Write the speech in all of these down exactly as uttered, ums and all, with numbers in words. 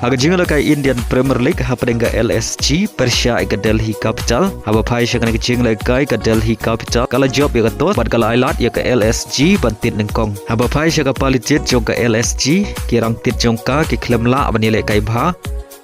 Ha ka jingïalehkai Indian Premier League hapdeng ka L S G pyrshah ïa ka Delhi Capital, haba phai sha kane ka jingïalehkai ka Delhi Capital ka la jop ïa ka toss bad ka la ailad ïa ka L S G ban tied nyngkong. Haba phai sha ka pali tied jong ka L S G, ki rangtied jong ka ki khlem lah ban ïalehkai bha,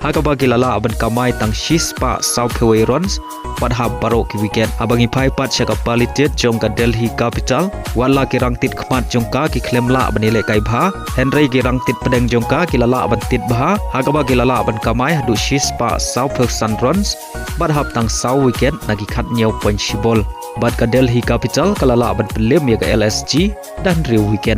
ha kaba ki la lah ban kamai tang shispah sawphew wei runs bad hap baroh ki wicket. Haba ngi phai pat sha ka pali tied jong ka Delhi Capital, wat la ki rangtied khmat jong ka ki khlem lah ban ïalehkai bha, hynrei ki rangtied pdeng jong ka ki la lah ban tied bha, ha kaba ki la lah ban kamai haduh shispah sawphew san runs bad hap tang saw wicket na ki khathynñiew point shi bol. Bad ka Delhi Capital ka la lah ban pynlem ïa ka L S G da hynriew wicket.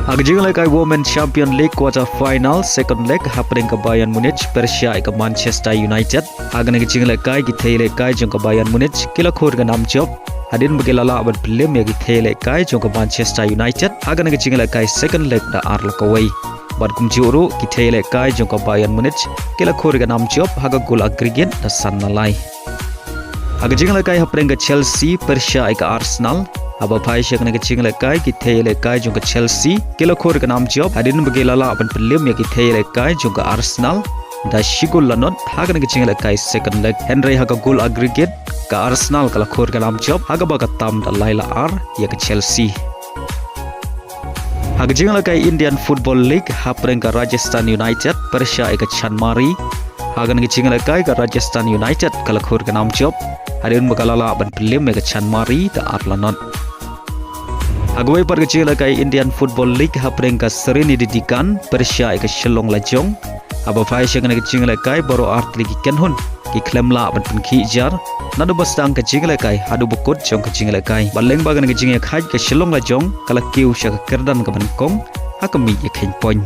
Ha ka jingïalehkai Women Champion League quarter final second leg hapdeng ka Bayern Munich pyrshah ïa ka Manchester United. Ha kane ka jingïalehkai ki thei ïalehkai jong ka Bayern Munich ki la khur ka nam jop, hadien ba ki la lah ban pynlem ïa ki thei ïalehkai jong ka Manchester United ha kane ka jingïalehkai second leg da ar la kawei. Bad kumjuh ruh ki thei ïalehkai jong ka Bayern Munich ki la khur ka nam jop ha ka gol aggregate da san la lai. Ha ka jingïalehkai hapdeng ka Chelsea pyrshah ïa ka Arsenal, haba phai sha kane ka jingïalehkai ki thei ïalehkai jong ka Chelsea ki la khur ka nam jop, hadien ba ki la lah ban pynlem ïa ki thei ïalehkai jong ka Arsenal da shi gol la nod ha kane ka jingïalehkai second leg, hynrei ha ka gol aggregate ka Arsenal ka la khur ka nam jop ha kaba ka tam da lai la ar ïa ka Chelsea. Ha ka jingïalehkai Indian Football League hapdeng ka Rajasthan United pyrshah ïa ka Chanmari. Ha kane ka jingïalehkai ka Rajasthan United ka la khur ka nam jop, hadien ba ka la lah ban pynlem ïa ka Chanmari da ar la nod. Ha kawei pat ka jingïalehkai Indian Football League hapdeng ka Sreenidi Deccan pyrshah ïa ka Shillong Lajong, haba phai sha kane ka jingïalehkai baroh artylli ki kynhun ki khlem lah ban pynkhih jar naduh ba sdang ka jingïalehkai haduh ba kut jong ka jingïalehkai. Bad lyngba kane ka jingïakhaid ka Shillong Lajong ka la kiew sha ka kyrdan kaba nyngkong ha ka miej ïakheiñ point.